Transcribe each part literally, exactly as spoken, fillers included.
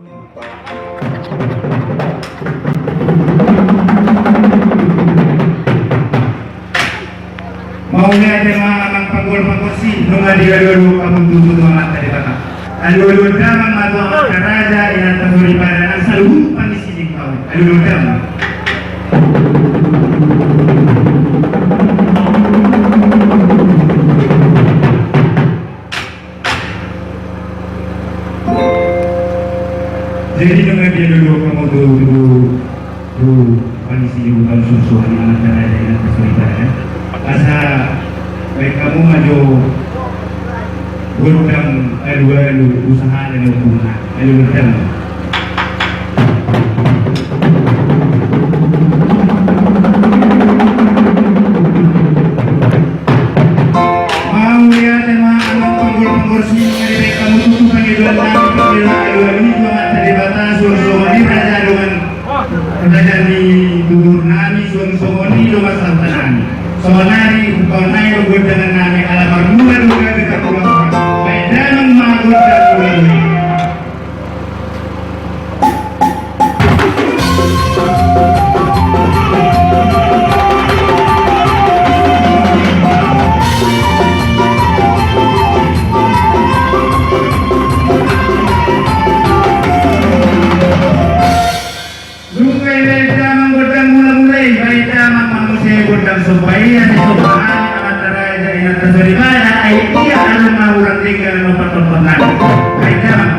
Mauliate ma amang panggual pangkorsi, nunga dialualu hamu tu Amanta Debata. Alualuhon damang ma tu amanta raja, inanta soripada, nang saluhut pangisi ni kaum. Alualuhon damang. Jadi nunga dialualu hamu tu, tu, tu pangisi ni kaum, surusuruan ni amanta raja, inanta soripada. Asa baen hamu ma jo gondang alualu, usaha na ni ompungna. Alualuhon damang. Mauliate ma amang panggual pangkorsi, nunga dibaen hamu tutu pangidoan nami, pangidoan alualu i tu Amanta Debata, suang songon i raja dongan raja ni tutur nami, suang songon i dongan sahuta nami. Saonari, saonari do gondangan nami, ala marmula do gabe tartulang. Baen damang ma gondang mula-mula i. Dung i baen damang gondang mula-mula i, baen damang ma muse gondang somba i, asa somba hami amanta raja, inanta soripada, ai ia adong ma hurang denggan na opat-opat nami. Baen damang.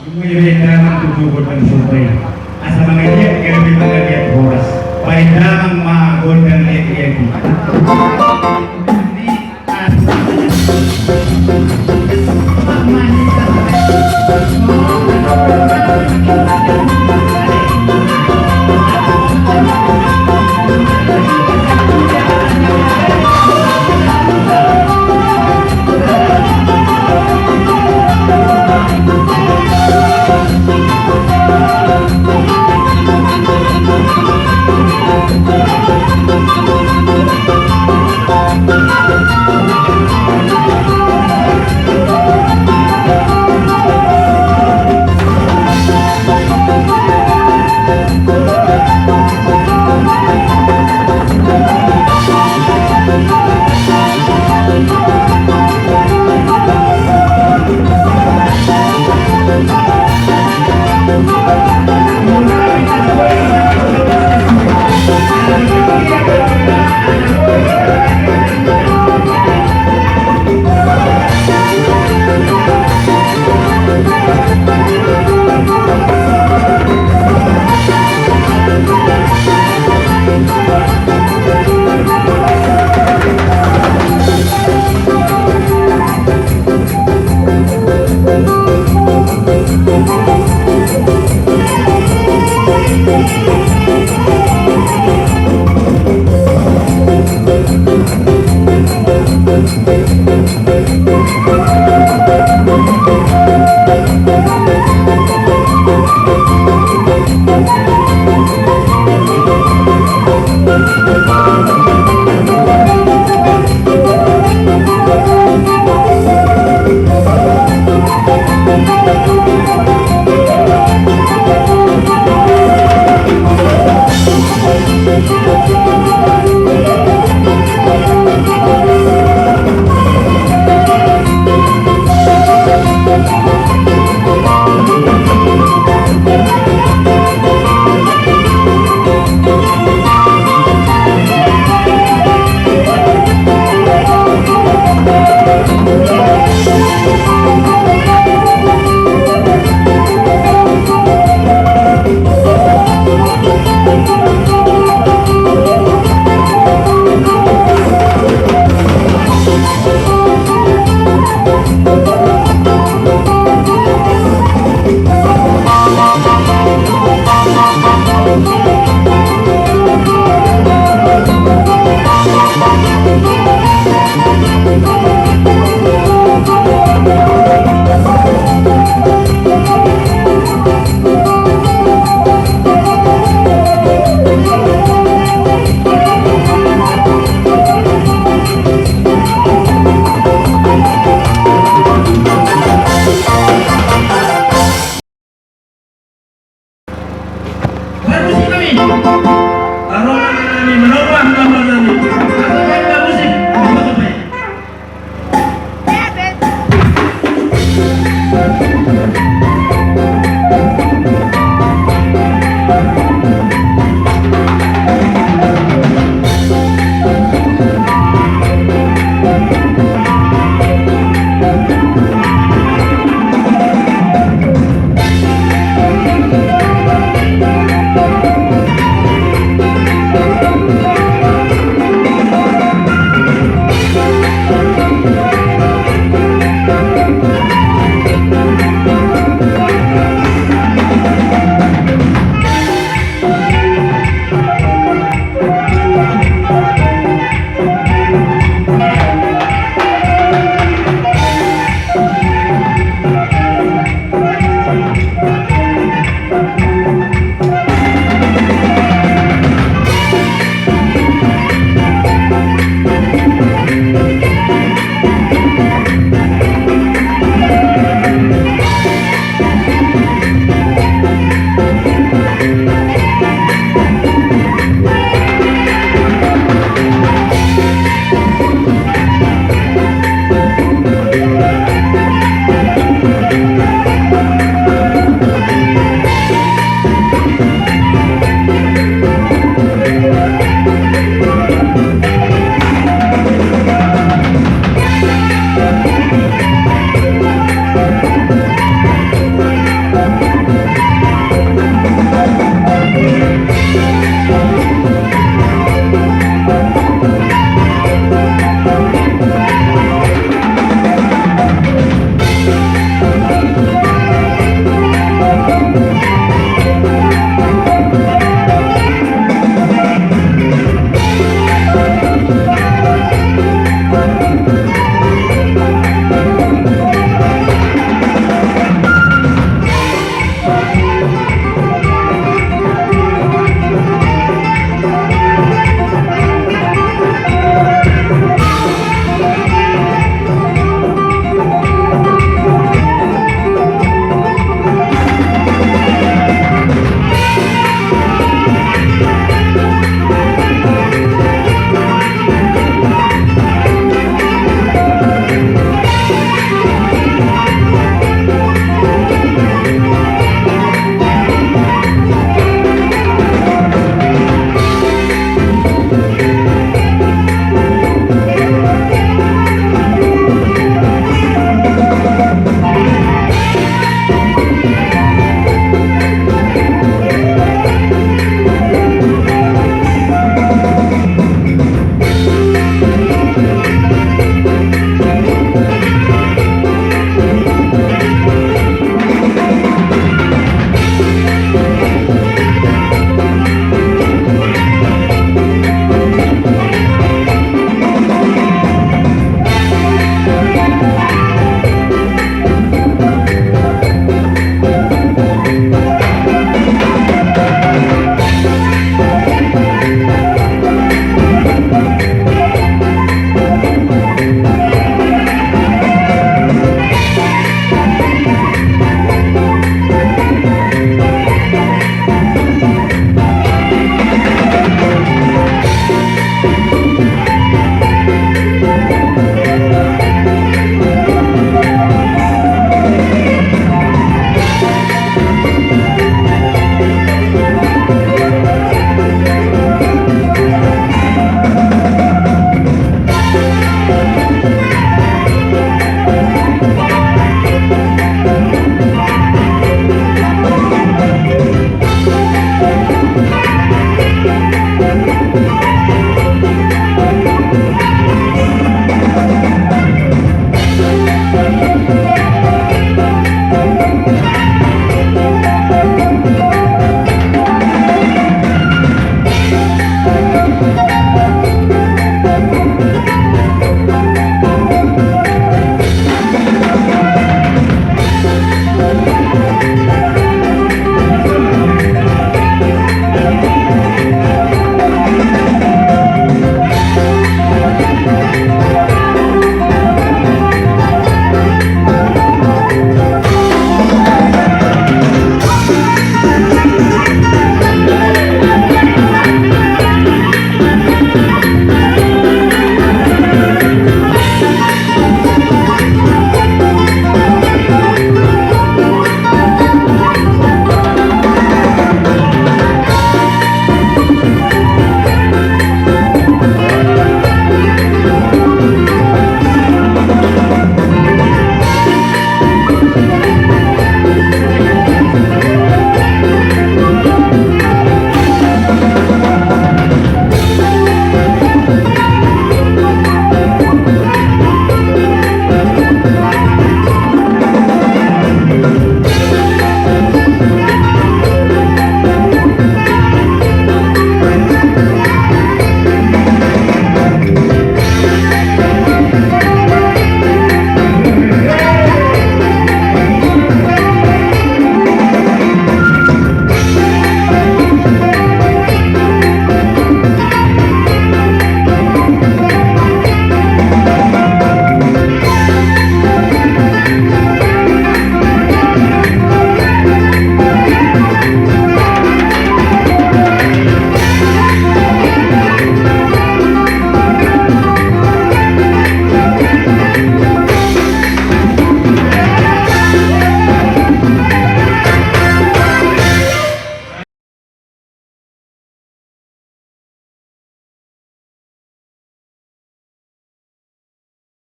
Dung i baen damang tutu gondang somba i. Asa mangaliat gabe mangaliat horas. Baen damang ma gondang liat-liat i.